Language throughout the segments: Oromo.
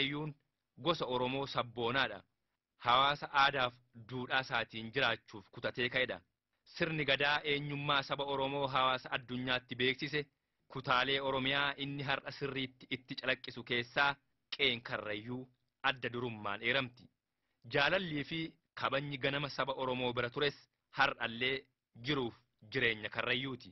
Karrayyuun gosa Oromoo sabboonaadha. Hawaasa aadaaf duudhaa isaatiin jiraachuuf kutatee ka'edha. Sirni gadaa eenyummaa saba Oromoo hawaasa addunyaatti beeksise kutaalee Oromiyaa inni har'a sirriitti itti calaqqisu keessaa qeen Karrayyuu adda durummaan eeramti. Jaalallii fi kabajni ganama saba Oromoo bira tures har'allee jiruuf jireenya Karrayyuuti.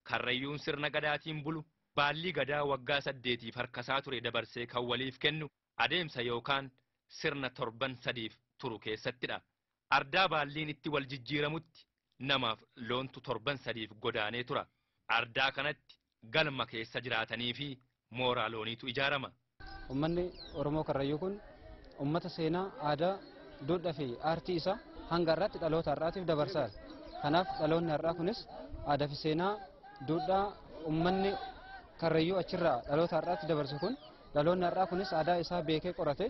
Karrayyuun sirna gadaatiin bulu baallii gadaa waggaa 8 harkasaa ture dabarsee kan waliif kennu adeemsa yookaan sirna torban 3 turu keessattidha. Ardaa baalliin itti wal jijjiiramutti namaaf loontu torban 3 godaanee tura. Ardaa kanatti galma keessa jiraatanii fi mooraa looniitu ijaarama. Uummanni Oromoo Karrayyuu kun uummata seenaa, aadaa, duudhaa fi aartii isaa hanga har'aatti dhaloota har'aatiif dabarsaa jira. Kanaaf dhaloonni har'aa kunis aadaa fi seenaa duudhaa uummanni Karrayyuu achirraa dhaloota har'aatti dabarsu kun dhaloonni har'aa kunis aadaa isaa beekee qorate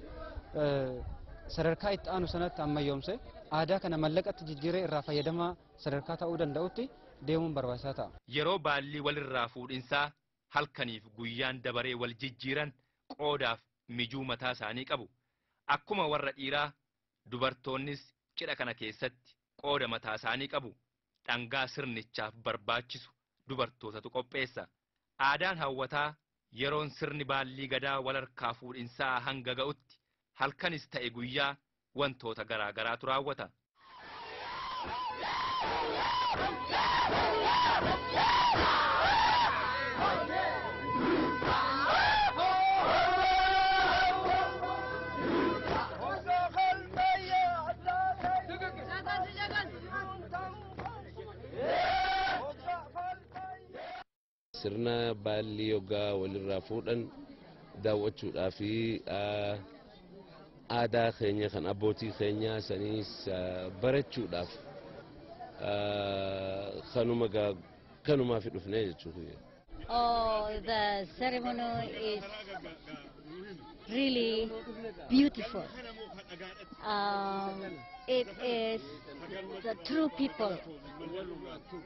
sadarkaa itti aanu sanatti ammayyoomse aadaa kana mallaqatti jijjiiree irraa fayyadamaa sadarkaa ta'uu danda'utti deemuun barbaachisaa ta'a. Yeroo baallii walirraa fuudhinsaa halkaniif guyyaan dabaree wal jijjiiran qoodaaf mijuu mataa isaanii qabu. Akkuma warra dhiiraa dubartoonnis cidha kana keessatti qooda mataa isaanii qabu. Dhangaa sirnichaaf barbaachisu dubartootatu qopheessa. Aadaan hawwataa yeroon sirni baallii gadaa wal harkaa fuudhinsaa hanga ga'utti halkanis ta'e guyyaa wantoota garaa garaatu raawwata. Sirna baallii yoggaa walirraa fuudhan daawwachuudhaa fi aadaa keenya kan abbootii keenyaa saniis barachuudhaaf kanumaaf dhufnee jechuudha. Oh, the ceremony is really beautiful. It is the true people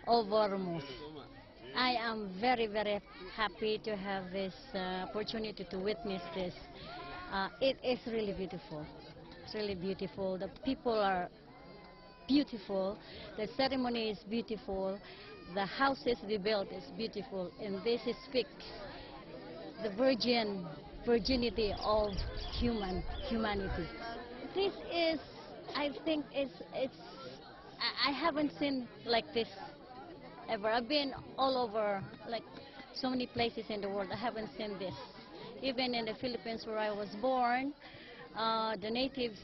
of Oromos. I am very, very happy to have this opportunity to witness this. It is really beautiful. It's really beautiful. The people are beautiful. The ceremony is beautiful. The houses they built is beautiful. And this speaks the virginity of humanity. This is, I think, I haven't seen like this ever. I've been all over, like so many places in the world. I haven't seen this. Even in the Philippines where I was born, the natives,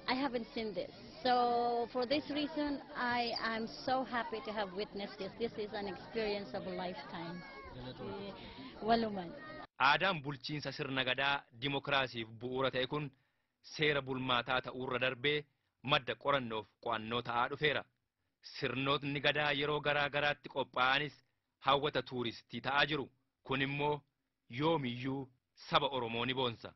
I haven't seen this. So for this reason, I am so happy to have witnessed this. This is an experience of a lifetime. Waluman. Aadaan bulchiinsa sirna gadaa dimokiraasiif bu'uura ta'e kun seera bulmaataa ta'uurra darbee madda qorannoof qo'annoo ta'aa dhufeera. Sirnootni gadaa yeroo garaa garaatti qophaa'anis hawwata tuuristii ta'aa jiru. Kun immoo yoomiyyuu saba Oromoo ni boonsa.